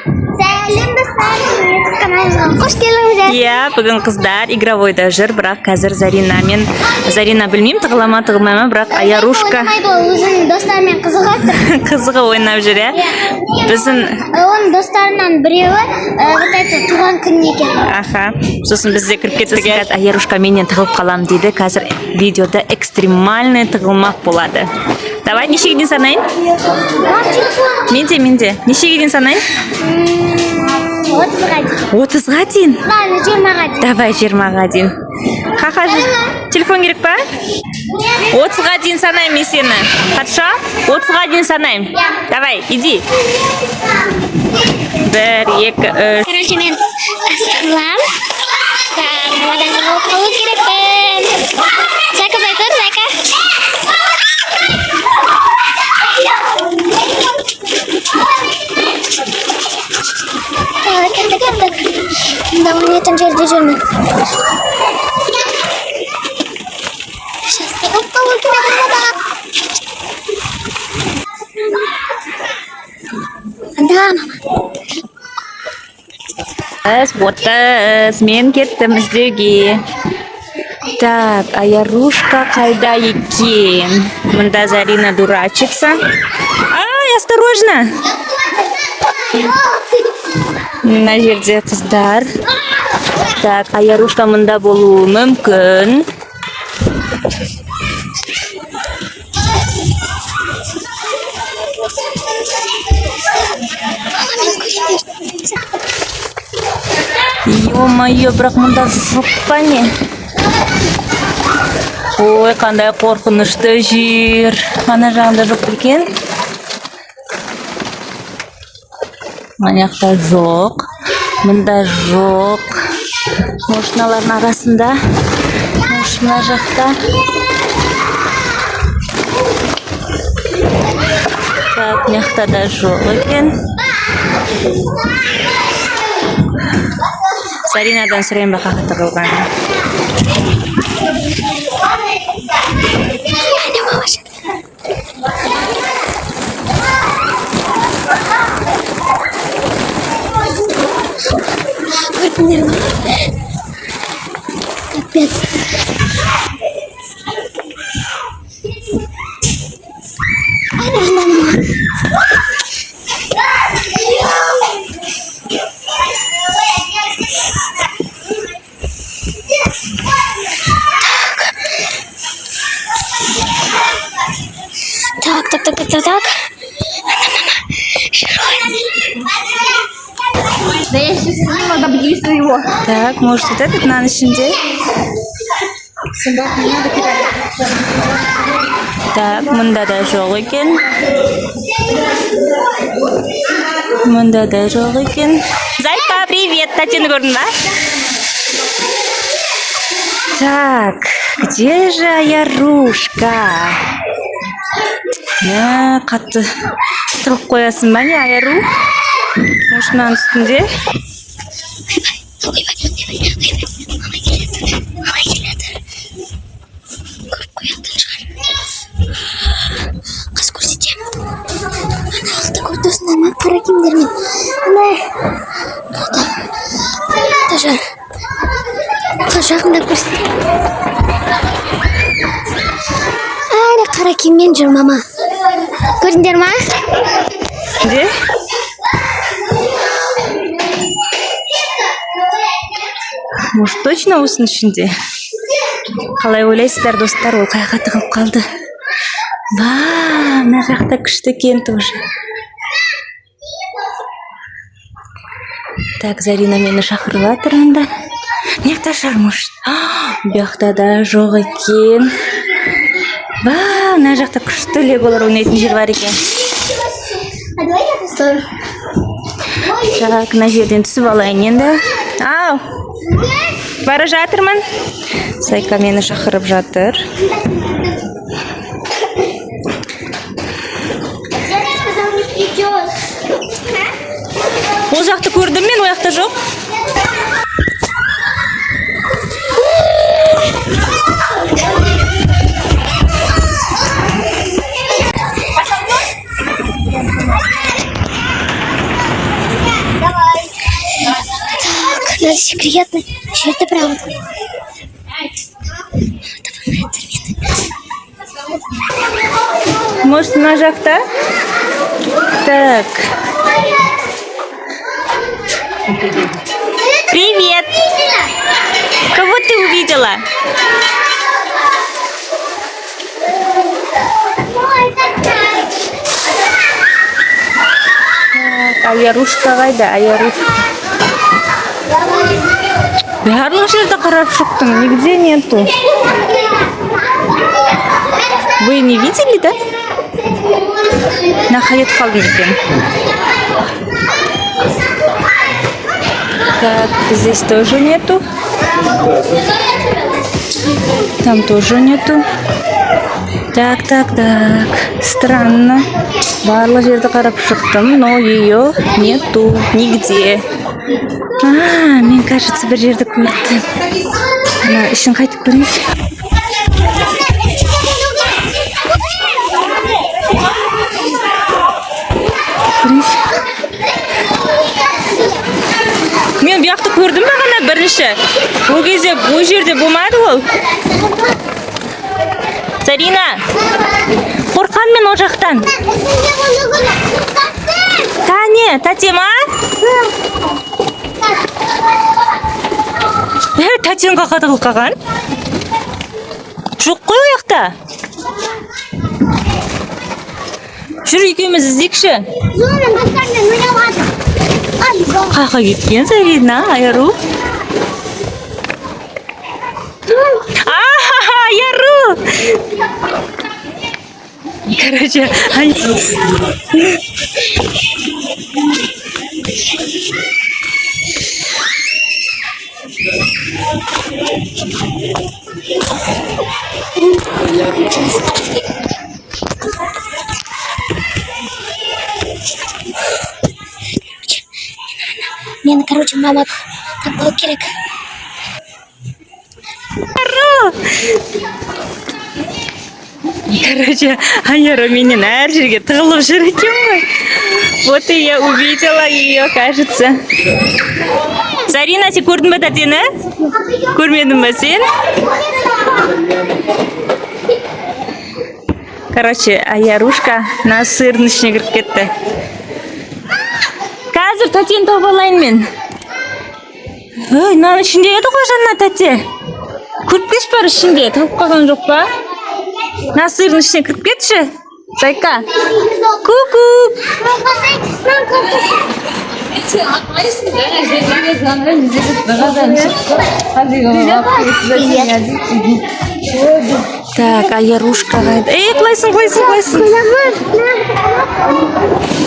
Сәлем, достар! YouTube каналымызға қош келдіңіздер. Иә, бүгін қыздар игровойда жүр, бірақ қазір Зарина мен Зарина, білмеймін, тығыла ма, тығылмай ма, бірақ Аярушка Ойнамайды, ол өзінің достарымен қызығып тұр. Қызығы ойнап жүр, иә. Біздің Оның достарынан біреуі вот это туған күні екен. Аха, сосын біз де кіріп кеттік, иә. Аярушка менен тығылып қалам дейді. Қазір видеода экстремальный тығылмақ болады. Давай, нешеге дейін санайын? Мам, телефон. Менде, менде. Нешеге дейін санайын? 30-ға дейін. 30-ға дейін? Ладно, 20-ға дейін. Давай, 20-ға дейін. Ха-ха, телефон керек па? 30-ға дейін санаймын мен сені. Хорошо? 30-ға дейін санаймын. Иә. Давай, иди. Бір, екі, үш. Короче, мен тығыламын. Так, мамадан тығылып қалу керекпін. Зайка, былай тұр, Зайка. Так, кеттік, кеттік. Мында ойнайтын жерде жүрмін. Сейчас тығылып қалу керек мамадан. Анда, мама. Біз 30. Мен кеттім іздеуге. Так, Аярушка қайда екен? Мында Зарина дурачится. Ай, осторожно! Мына жерде қыздар. Так, Аярушка мында болуы мүмкін. Мама, мен көрейін. Ё-моё, бірақ мұнда жоқ па, не? Ой, қандай қорқынышты жер. Ана жағында жоқ екен. Ана жақта жоқ. Мында жоқ. Может, мыналардың арасында. Может, мына жақта. Так, мына жақта да жоқ екен. Заринадан сұрайын ба қаяққа тығылғанын? Әне, мама жатыр. Көрдіңдер ма? Капец. Әне, анда мама. Так, так, так, так, так, так. Ана, мама. Жүр. Да я сейчас сниму, добьюсь своего. Так, может, вот этот мынаның ішінде? Сюда не надо кидать. Так, мында да жоқ екен. Мында да жоқ екен. Зайка, привет! Тәтені көрдің ба? Так, где же Аярушка? Мә, қатты тығып қоясың ба, не, Аяру? Может, мынаның үстінде? Ойбай, ойбай, ойбай. Мама келеді. Мама келеді. Көріп қоятын шығар. Қыз көрсетемін. Ана жақта көріп тұрсыңдар ма? Қара киімдермен. Ана. Тоқта. Даже. Қазір жақындап көрсетемін. Әне, қара киіммен жүр мама. Көрдіңдер ма? Где? Может, точно осының ішінде? Қалай ойлайсыздар, достар, ол қаяққа тығылып қалды? Ва, мына жақта күшті екен тоже. Так, Зарина мені шақырып жатыр анда. Мына жақта шығар, может. Бұл жақта да жоқ екен. Ва, мына жақта күшті леголар ойнайтын жер бар екен. А давай я построю. Так, мына жерден түсіп алайын енді. Ау, бара жатырмын. Зайка мені шақырып жатыр. Я сказал, не придешь. Ол жақты көрдім мен, ол жақта жоқ. Мына секретный жерді, бірақ таба алмай жатырмын. Может, мына жақта? Так. Привет! Кого ты увидела? Так, Аярушка қайда? Аярушка. Барлық жерді қарап шықтым, нигде нету. Вы не видели, да? На кетіп қалдым екен. Так, здесь тоже нету. Там тоже нету. Так. Странно. Барлық жерді қарап шықтым, но ее нету нигде. А, мен, кажется, бір жерді көрдім. Ана ішін қайтып көрейінші. Көрейінші. Мен бұл жақты көрдім бағана бірінші. Ол кезде ол жерде болмады ол. Зарина, қорқам мен ол жақтан. Тәне, тәте ма? Е, тәтең қаққа тығылып қалған? Жоқ қой ол жақта. Жүр, екеуміз іздейікші. Қаққа кеткен Зарина, Айару? А, Айару! Короче, Мені, короче, мама таппау керек. Айару! Короче, Айару менен әр жерге тығылып жүр екен ғой. Вот и я увидела ее, кажется. Зарина, сен көрдің бе тәтені? Көрмедің бе сен? Короче, Аярушка мына сырдың ішіне кіріп кетті. Қазір тәтені тауып алайын мен. Ой, мынаның ішінде еді ғой жаңа тәте. Көріп кетші бар ішінде, тауып қалған жоқ па? Мына сырдың ішіне кіріп кетші. Зайка. Ку-ку. Сен атпайсың да, жерге звондап, жүзіп. Так, Аярушка қайда? Ей, құлайсың, құлайсың, құлайсың.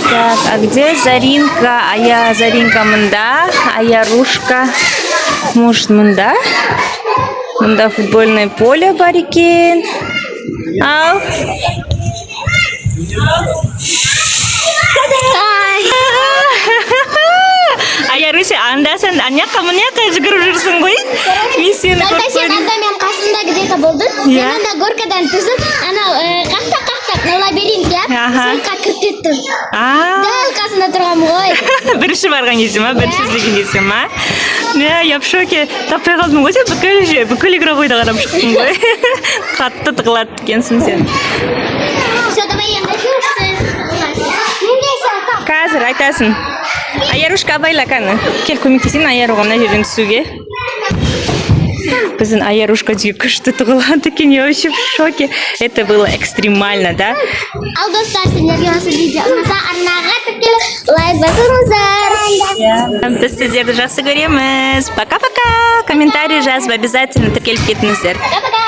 Так, а где Заринка? Ая, Заринка мында. Аярушка. Может, мында? Мында футбольное поле бар екен. Ал. Ай. Аяруся, анда сен ана жаққа, мына жаққа жүгіріп жүрсің ғой. Мен сені Қайта көріп сен қойдым. Анда мен қасымда где-то болдың. Иә. Мен анда горкадан түсіп, анау қақтап қақтап мына лабиринт, иә. Аха. Сол жаққа кіріп кеттім. А, Дәл қасында тұрғанмын ғой. Бірінші барған кезде ма, бірінші іздеген кезде ма? Мә, я в шоке. Таппай қалдым ғой сен, бүкіл жер, бүкіл игровойды қарап шықтың ғой. Қатты тығылады екенсің сен. Все, давай енді сіз. Менде сен. Қазір айтасың. Аярушка, абайла, кәні. Кел, көмектесейін Аяруға мына жерден түсуге. Біздің Аярушка жүйе күшті тығылады екен, я вообще в шоке. Это было экстремально, да? Ал, достар, сендерге осы видео ұнаса, арнаға тіркеліп, лайк басыңыздар. Біз сіздерді жақсы көреміз. Пока-пока. Комментарий жазып, обязательно тіркеліп кетіңіздер. Пока-пока.